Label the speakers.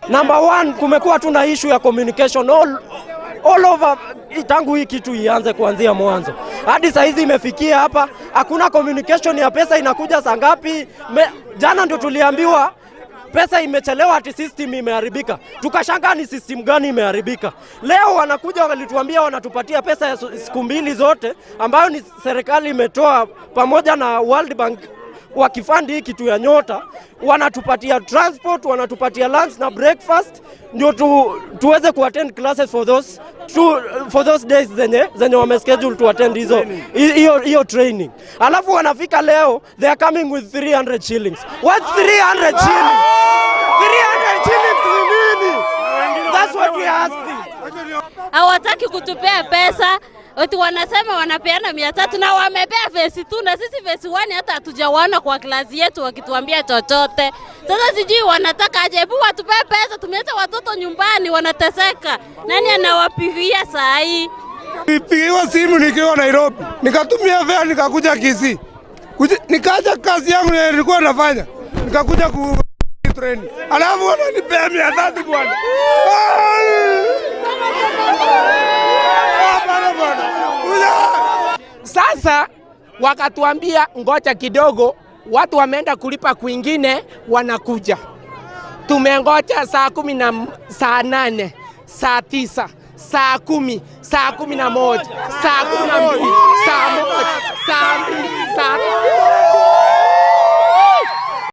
Speaker 1: Number one, kumekuwa tu na issue ya communication all over tangu hii kitu ianze kuanzia mwanzo hadi saa hizi imefikia hapa, hakuna communication ya pesa inakuja saa ngapi. Jana ndio tuliambiwa pesa imechelewa, ati system imeharibika. Tukashangaa ni system gani imeharibika. Leo wanakuja walituambia wanatupatia pesa ya siku 2 zote ambayo ni serikali imetoa pamoja na World Bank wakifund hii kitu ya Nyota, wanatupatia transport, wanatupatia lunch na breakfast ndio tuweze kuattend classes for those days zenye wame schedule to attend hizo hiyo training. Alafu wanafika leo, they are coming with 300 shillings. What's 300 shillings? 300 shillings ni nini? That's what we are asking.
Speaker 2: Hawataki kutupea pesa. Eti wanasema wanapeana 300 na wamepea phase 2 na sisi phase 1 hata hatujawaona kwa class yetu wakituambia chochote. Sasa sijui wanataka aje, hebu watupee pesa, tumeacha watoto nyumbani wanateseka. Nani anawapigia saa hii?
Speaker 3: Nilipigiwa simu nikiwa Nairobi, nikatumia fare nikakuja Kisii. Nikaja kazi yangu nilikuwa nafanya, nikakuja ku training, alafu wananipea 300 bwana. Hapana bwana.
Speaker 4: Sasa wakatuambia ngoja kidogo, watu wameenda kulipa kwingine, wanakuja. Tumengoja saa 10 na saa 8, saa 9, saa 10, saa 11, saa 12, saa 1, saa 2, saa